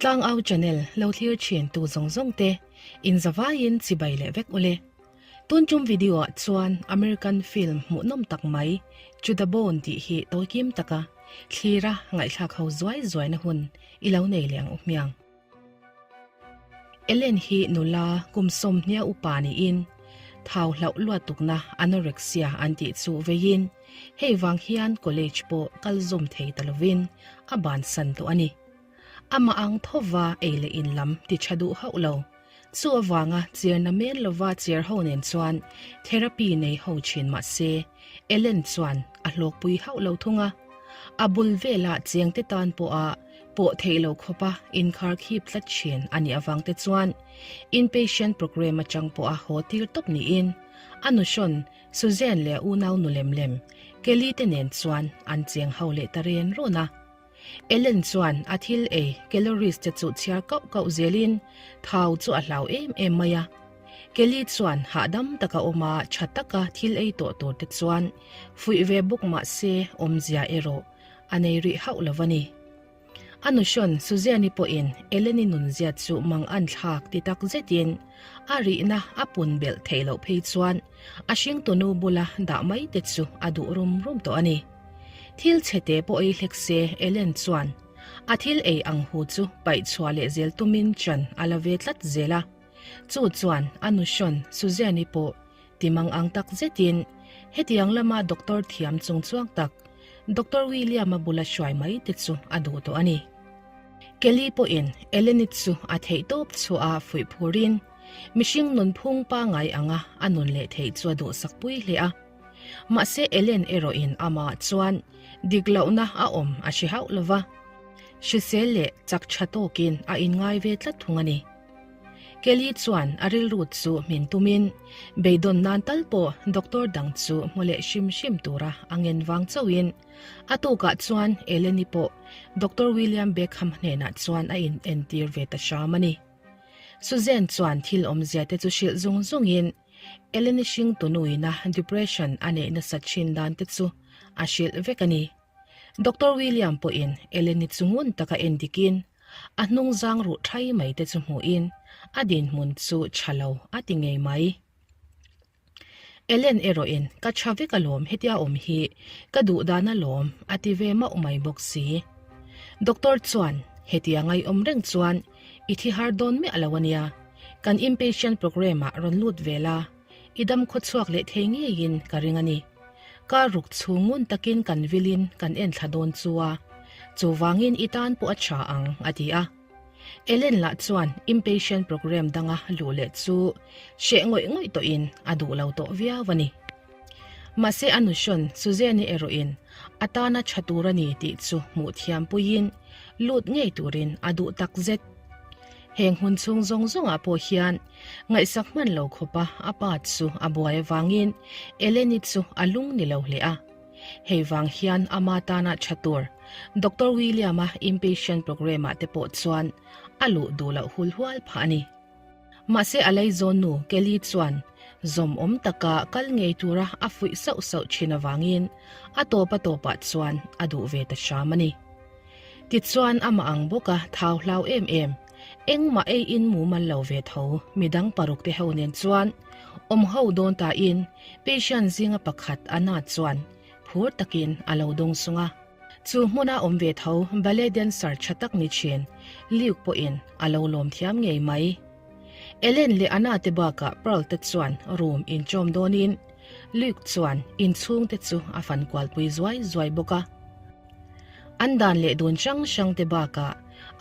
Tlangau channel lo thlir thin tu zawng zawng te in zavaiin chibai leh vek ule. Tun tum video ah chuan American film hmuhnawm tak mai To the Bone tih hi tawikim taka thlira ngaihthlak ho zuai zuaina hun i lo nei leh ang u hmiang. Ellen hi nula kum sawmhnia upa niin thau hlauh luat tukna anorexia an tih chu veiin hei vang hian college pawh kal zawm thei ta lovin a bansan tawh a ni. Amah ang thova ei leh in lam ti tha duh hauh lo. Chu avanga cher na men lova cher ho nen chuan therapy nei ho thin mah se Ellen chuan a hlawkpui hauh lo thung a. A bul vela chengte tan pawha pawh theih loh khawpa inkhar khip tlat thin a nih avang te chuan inpatient programme atang pawha haw tir tawp niin a nuhrawn Suzanne leh a unau nu lem lem Kelly te nen chuan an cheng ho leh ta ren rawn a. Ellen chuan a thil ei calories te chu chhiar kauh kauh zelin thau chu a hlau em em mai a. Kelly chuan hahdam taka awm a tha taka thil ei tawh tur te chuan fuih ve bawk mah se awmzia erawh a nei rih hauh lo a ni. A nuhrawn Suzanne-i pawhin Ellen-i nunzia chu mang an thlak ti tak zetin a rihna a pun belh theih loh phei chuan a hringtunu bula dah mai te chu a duh rum rum tawh a ni. Thil chhete pawh ei hlek se Ellen chuan a thil ei ang hu chu paih chhuah leh zel tumin chan a la ve tlat zel a. Chu chuan a nuhrawn Suzanne-i pawh ti mang ang tak zetin hetiang lama doctor thiam chung chuang tak Doctor William-a bula hruai mai te chu a duh tawh a ni. Kelly pawhin Ellen-i chu a theihtawp chhuah a fuih phurin mihring nunphung pangngai anga a nun leh theih chu a duhsak pui hle a. Mahse Ellen erawhin amah chuan dik lohna a awm a hre hauh lo va, hrisel leh chak tha tawkin a inngai ve tlat thung a ni. Kelly chuan a rilru chu hmin tumin beidawn nan tal pawh doctor dang chu hmu leh hrim hrim tura a ngen vang chauhin a tukah chuan Ellen-i pawh Doctor William Beckham hnenah chuan a inentir ve ta hram a ni. Suzanne chuan thil awmzia te chu hrilh zung zungin Eleni hring tunuina depression a neih nasat thin dan te chu a hrilh vek a ni. Doctor William pawhin Eleni chu ngun taka en dikin a hnung zang ruh thai mai te chu hmuhin a dinhmun chu tha lo a ti ngei mai. Ellen erawhin ka tha vek alawm hetia awm hi ka duh dan alawm a ti ve mauh mai bawk si. Doctor chuan hetia ngaihawm reng chuan i thi har dawn miah lo ania. Kan inpatient programme ah rawn lut ve la, i dam khaw chhuak leh thei ngeiin ka ring a ni. Car ruk chhung ngun takin kan vilin kan en thla dawn chu a, chuvangin i tan pawh a tha ang, a ti a. Ellen lah chuan inpatient programme danga luh leh chu hreh ngawih ngawih tawhin a duh lo tawh viau a ni. Mahse a nuhrawn Suzanne-i erawhin a tana tha tur a ni tih chu hmuh thiam puiin lut ngei turin a duh takzet. Heng hun chhung zawng zawngah pawh hian ngaihsak hman lo khawpa a pa chu a buai avangin Eleni chu a lung ni lo hle a. Hei vang hian ama tana tha tur Doctor William-a inpatient programme-ah te pawh chuan a luh duh loh hul hual phah a ni. Mahse a laizawn nu Kelly chuan zawm awm taka kal ngei tura a fuih sauh sauh thin avangin a tawp a tawpah chuan a duh ve ta hram a ni. Tichuan amah ang bawka thau hlau em em, engmah ei in mumal lo ve tho midang paruk te ho nen chuan awm ho dawn tain patient zinga pakhat Anna chuan phur takin a lo dawng sung a. Chu hmuna awm ve tho ballet dancer tha tak ni thin Luke pawhin a lo lawm thiam ngei mai. Ellen leh Anna te bakah Pearl te chuan room inchawm dawnin Luke chuan inchhung te chu a fan kualpui zuai zuai bawk a. An dan leh dun hrang hrang te bakah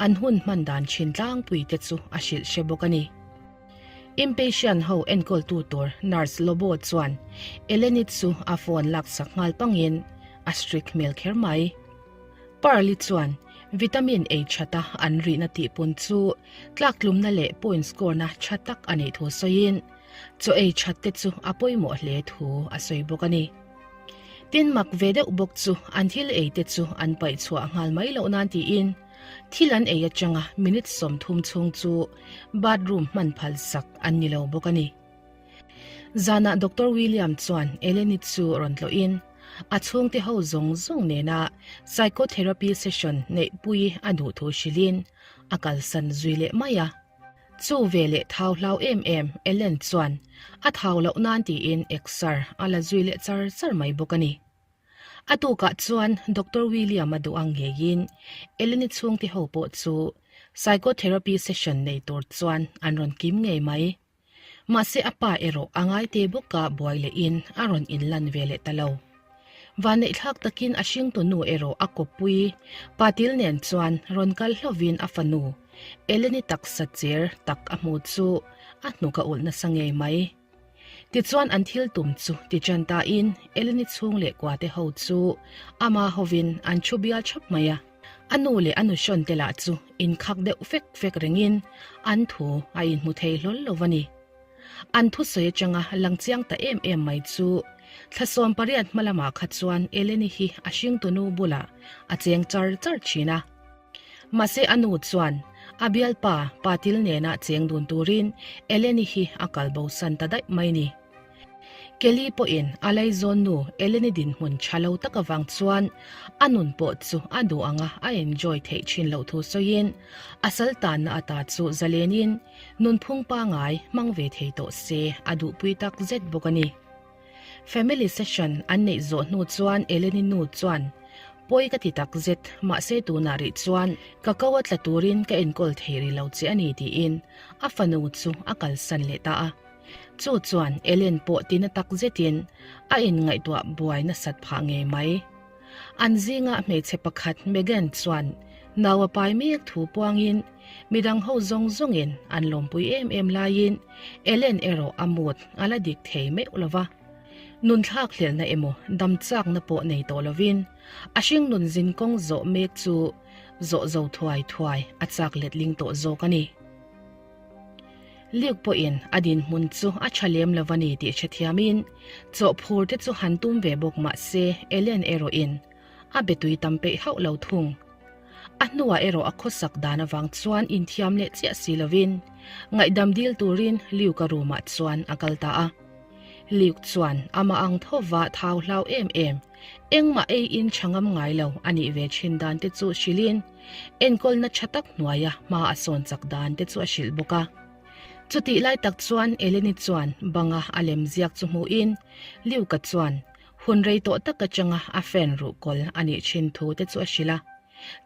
an hun hman dan thin tlangpui te chu a hrilh hre bawk a ni. Inpatient ho enkawltu tur nurse Lobo chuan Eleni chu a phone laksak nghal pangin a strict hmel kher mai. Pearl-i chuan vitamin ei thata an rihna tihpun chu tlaktlumna leh point score-na tha tak a nih thu sawiin chaw ei that te chu a pawimawh hle thu a sawi bawk a ni. Tin mak ve deuh bawk chu an thil ei te chu an paih chhuah nghal mai loh nan tiin thil an ei atanga minute 30 chhung chu bathroom hman phal sak an ni lo bawk a ni. Zanah Doctor William chuan Eleni chu rawn tlawhin. A chhungte ho zawng zawng nena psychotherapy session neihpui a duh thu hrilhin a kalsan zui leh mai a. Chu ve leh thau hlau em em Ellen chuan a thau loh nan tiin exer a la zui leh char char mai bawk a ni. A tukah chuan Doctor William a duh ang ngeiin Ellen-i chhungte ho pawh chu psychotherapy session nei tur chuan an rawn kim ngei mai. Mahse a pa erawh a ngaite bawka buai lehin a rawn inlan ve leh ta lo. Vanneihthlak takin a hringtu nu erawh a kawppui Patil nen chuan rawn kal hlovin a fanu Eleni taksa cher tak a hmu chu a hnuk a ulh nasa ngei mai. Tichuan an thil tum chu ti ṭan tain Eleni chhung leh kuate ho chu ama hovin an thu bial ṭhap mai a. A nu leh a nuhrawn te lah chu inkhak deuh fek fek rengin an thu a inhmu thei hlawl lo a ni. An thusawi atanga lang chiang ta em em mai chu thlasawm pariat hma lamah kha chuan Eleni hi a hringtunu bulah a cheng char char thin a. Mahse a nu chuan a bialpa Patil nena cheng dun turin Eleni hi a kalbosan ta daih mai ni. Kelly pawhin a laizawn nu Eleni dinhmun tha lo tak avang chuan a nun pawh chu a duh anga a enjoy theih thin loh thu sawiin a sal tanna ata chu zalenin nunphung pangai hmang ve thei tawh se a duhpui tak zet bawk a ni. Family session an neih zawh hnu chuan Eleni nu chuan Pawi ka ti tak zet, mahse tunah rih chuan ka ko a tla turin ka enkawl thei rih lo che a ni tiin a fanu chu a kalsan leh ta a. Chu chuan Ellen pawh tina tak zetin a inngaihtuah buai nasat phah ngei mai. An zinga hmeichhe pakhat Megan chuan nau a pai mek thu puangin midang ho zawng zawngin an lawmpui em em laiin Ellen erawh a mood a la dik thei meuh lo va. Nunthlak hlelhna emaw dam chakna pawh nei tawh lovin a hringnun zinkawng zawh mek chu zawh zo thuai thuai a chak letling tawh zawk a ni. Luke pawhin a dinhmun chu a tha lem lo a ni tih hrethiamin chawhphur te chu han tum ve bawk mah se Ellen erawhin a be tui tam peih hauh lo thung. A hnuah erawh a khawsak dan avang chuan inthiam leh chiah si lovin ngaihdam dil turin Luke-a room-ah chuan a kal ta a. Luke chuan amah ang thova thau hlau em em, engmah ei in tha ngam ngai lo a nih ve thin dan te chu hrilhin enkawlna tha tak hnuaia hma a sawn chak dan te chu a hrilh bawk a. Chutih lai tak chuan Eleni chuan banga a lem ziak chu hmuhin Luke-a chuan hun rei tawh tak atanga a fan ruhkawl a nih thin thu te chu a hrilh a.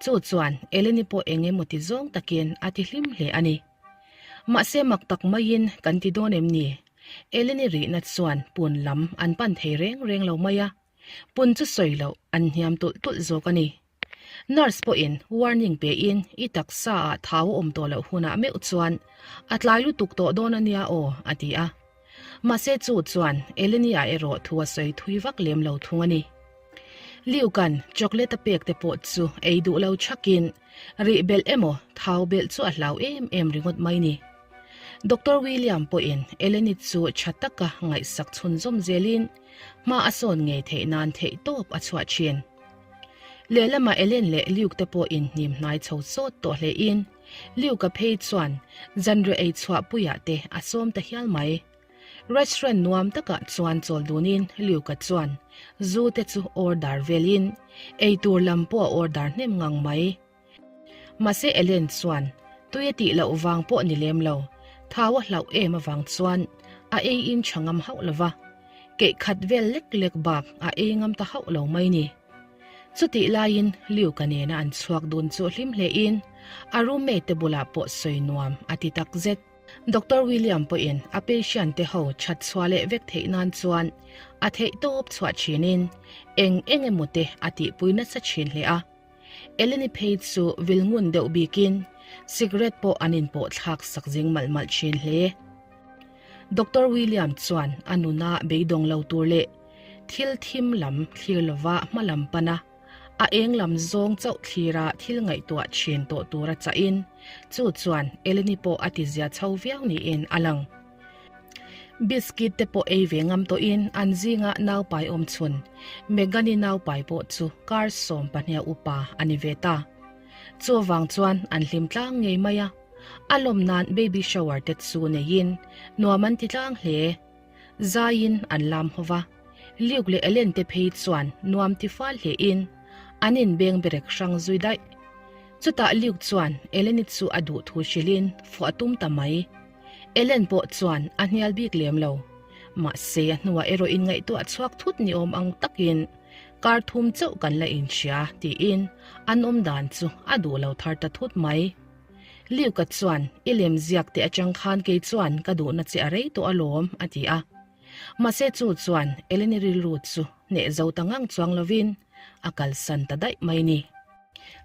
Chu chuan Eleni pawh eng emaw ti zawng takin a ti hlim hle a ni. Mahse mak tak maiin kan ti dawn em ni? Eleni rihna chuan pun lam an pan thei reng reng lo mai a, pun chu sawi loh an hniam tulh tulh zawk a ni. Nurse pawhin warning pein i taksa ah thau a awm tawh loh hunah meuh chuan a tlai lutuk tawh dawn a nia aw a ti a. Mahse chu chuan Eleni ah erawh thu a sawi thui vak lem lo thung a ni. Liukan chocolate a pek te pawh chu ei duh lo thakin rih belh emaw thau belh chu a hlau em em ringawt mai ni. Doctor William pawhin Eleni chu tha taka ngaihsak chhunzawm zelin hma a sawn ngei theih nan theihtawp a chhuah thin. Lehlamah Ellen leh Luke te pawh inhnim hnai chho sawt tawh hlein Luke-a phei chuan zanriah ei chhuah puiah te a sawm ta hial mai. Restaurant nuam takah chuan chawl dunin Luke-a chuan zu te chu order velin eitur lam pawh a order hnem ngang mai. Mahse Ellen chuan tui a tih loh vang pawh ni lem lo, thau a hlauh em avang chuan a ei in tha ngam hauh lo va, keih khat vel lek lek bak a ei ngam ta hauh lo mai ni. Chutih laiin Luke-a nena an chhuak dun chu hlim hlein a roommate te bulah pawh sawi nuam a ti tak zet. Doctor William pawhin a patient te ho that chhuah leh vek theih nan chuan a theih tawp chhuah thinin eng eng emaw te a tihpui nasa thin hle a. Eleni phei chu vil ngun deuh bikin cigarette pawh an inpawh thlak sak zing malh malh thin hle. Doctor William chuan a nuna beidawng lo tur leh thil thim lam thlir lova hma lam pana a eng lam zawng chauh thlira thil ngaihtuah thin tawh tura chahin chu chuan Eleni pawh a tizia chho viau niin a lang. Biscuit te pawh ei ve ngam tawhin an zinga naupai awm chhun Megan-i naupai pawh chu kar 12 upa a ni ve ta. Chuvang chuan an hlim tlang ngei mai a, a lawm nan baby shower te chu neiin nuam an ti tlang hle. Zaiin an lam ho va. Luke leh Ellen te phei chuan nuam ti fal hle in an inbeng berek hrang zui daih. Chutah Luke chuan Ellen-i chu a duh thu hrilhin fuah a tum ta mai. Ellen pawh chuan a hnial bik lem lo. Mahse a hnuah erawh inngaihtuah chhuak thut ni awm ang takin kar thum chauh kan la inhria tiin an awm dan chu a duh lo thar ta thut mai. Luke-a chuan i lem ziak te atang khan kei chuan ka duhna che a rei tawh alawm a ti a. Mahse chu chuan Eleni rilru chu hneh zo ta ngang chuang lovin a kalsan ta daih mai ni.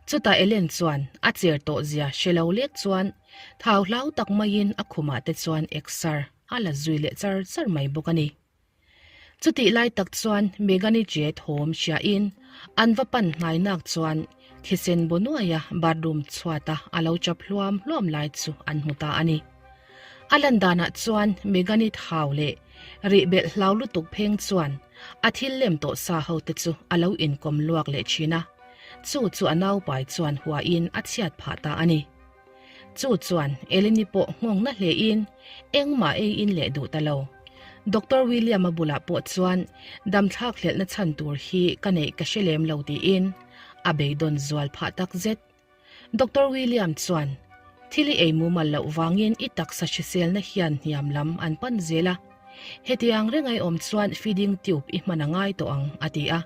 Chutah Ellen chuan a cher tawh zia hre lo lek chuan thau hlau tak maiin a khumah te chuan exer a la zui leh char char mai bawk a ni. Chutih lai tak chuan Megan-i che thawm hriain an va pan hnai nak chuan thisen baw nuaia bathroom chhuata a lo chap hluam hluam lai chu an hmu ta a ni. A lan danah chuan Megan-i thau leh rih belh hlau lutuk pheng chuan a thil lem tawh sa ho te chu a lo inkawm luak leh thin a, chu chu a naupai chuan huain a chhiat phah ta a ni. Chu chuan Eleni pawh nghawng na hlein engmah ei in leh duh ta lo. Doctor William-a bulah pawh chuan damthlak hlelhna chhan tur hi ka neih ka hre lem lo tiin a beidawn zual phah tak zet. Doctor William chuan, Thil i ei mumal loh vangin i taksa hriselna hian hniam lam an pan zel a. Hetiang reng ai awm chuan feeding tube i hman a ngai tawh ang, a ti a.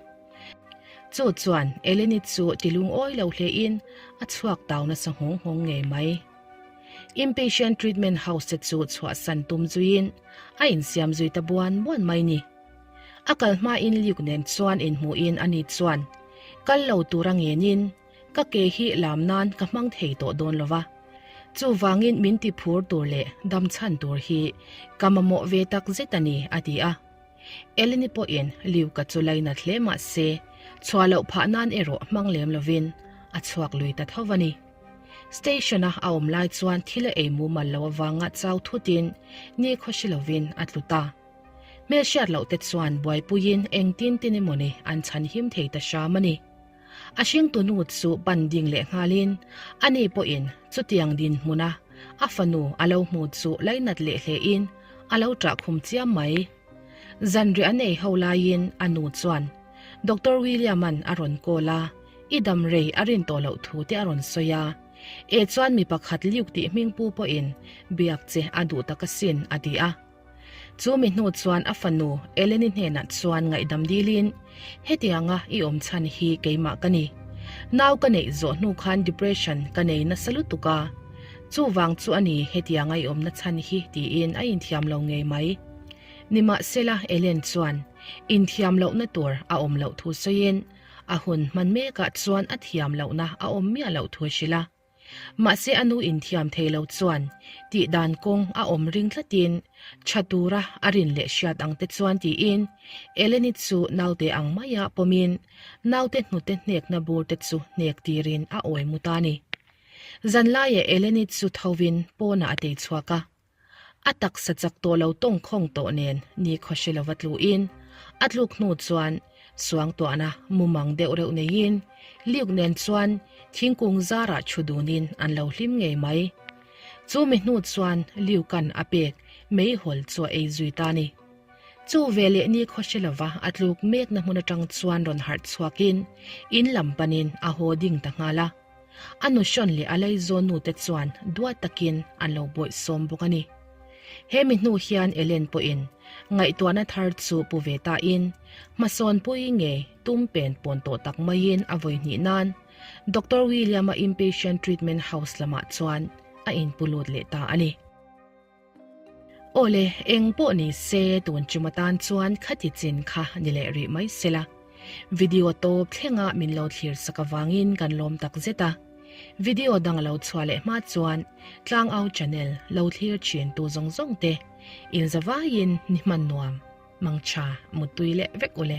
Chu chuan Eleni chu ti lungawi lo hlein a chhuak tau nasa nghawng nghawng ngei mai. Inpatient treatment house te chu chhuahsan tum zuiin a insiam zui ta buan buan mai ni. A kal hmain Luke nen chuan inhmuhin ani chuan kal lo tura ngenin, Ka ke hi lam nan ka hmang thei tawh dawn lo va, chuvangin min ti phur tur leh dam chhan tur hi ka mamawh ve tak zet a ni, a ti a. Eleni pawhin Liuka chu lainat hle mah se, chhuah loh phah nan erawh hmang lem lovin a chhuak lui ta tho a ni. Station-a a awm lai chuan thil a ei mumal lo avanga chau thutin nikhaw hre lovin a tlu ta. Hmelhriat loh te chuan buaipuiin engtin tin emawni an chhan him thei ta hram a ni. A hringtu nu chu pan ding leh nghalin ani pawhin chutiang dinhmuna a fanu a lo hmu chu lainat leh hlein a lo ṭah khum chiam mai. Zanriah an ei ho laiin a nu chuan Doctor William-a'n a rawn call a, i dam rei a rin tawh loh thu te a rawn sawi a. E chuan mi pakhat Luke tih hmingpu pawhin biak che a duh tak asin a ti a. Chu mi hnu chuan a fanu Eleni hnenah chuan ngaihdam dilin, Hetianga i awm chhan hi keimah ka ni. Nau ka neih zawh hnu khan depression ka nei nasa lutuk a. Chuvang chu a ni hetianga i awmna chhan hi tiin a inthiam lo ngei mai. Nimahsela Ellen chuan inthiam lohna tur a awm loh thu sawiin a hun hman mekah chuan a thiam lohna a awm miah loh thu a hrilh a. Mahse a nu inthiam thei lo chuan tih dan kawng a awm ring tlatin tha tura a rin leh hriat ang te chuan tiin Eleni chu naute ang maia pawmin naute hnute hnekna bur te chu hnek tirin a awi mu ta ni. Zanlaiah Eleni chu thovin pawnah a tei chhuak a. A taksa chak tawh lo tawng khawng tawh nen ni khawhre lova tluin a tluk hnu chuan suangtuahna mumang deuh reuh neiin Luke nen chuan thingkung zarah thu dunin an lo hlim ngei mai. Chu mi hnu chuan Luke-a'n a pek meihawl chu a ei zui ta ni. Chu veleh ni khawhre lova a tluk mekna hmun atang chuan rawn harh chhuakin in lam panin a haw ding ta nghal a. A nu hrawn leh a laizawn nute chuan duat takin an lo bawihsawm bawk a ni. He mi hnu hian Ellen pawhin ngaihtuahna thar chu pu ve tain hmasawnpui nge tum pen pawn tawh tak maiin a vawi hnih nan Doctor William-a inpatient treatment house lamah chuan a inpu lut leh ta a ni. Awle, eng pawh ni se tun chum atan chuan khati chin kha ni leh rih mai sela. Video tawp thlenga min lo thlir sak avangin kan lawm tak zet a. Video dang a lo chhuah leh hma chuan Tlangau channel lo thlir thin tu zawng zawng te inzavaiin ni hman nuam, mangtha, muttui leh vek ule.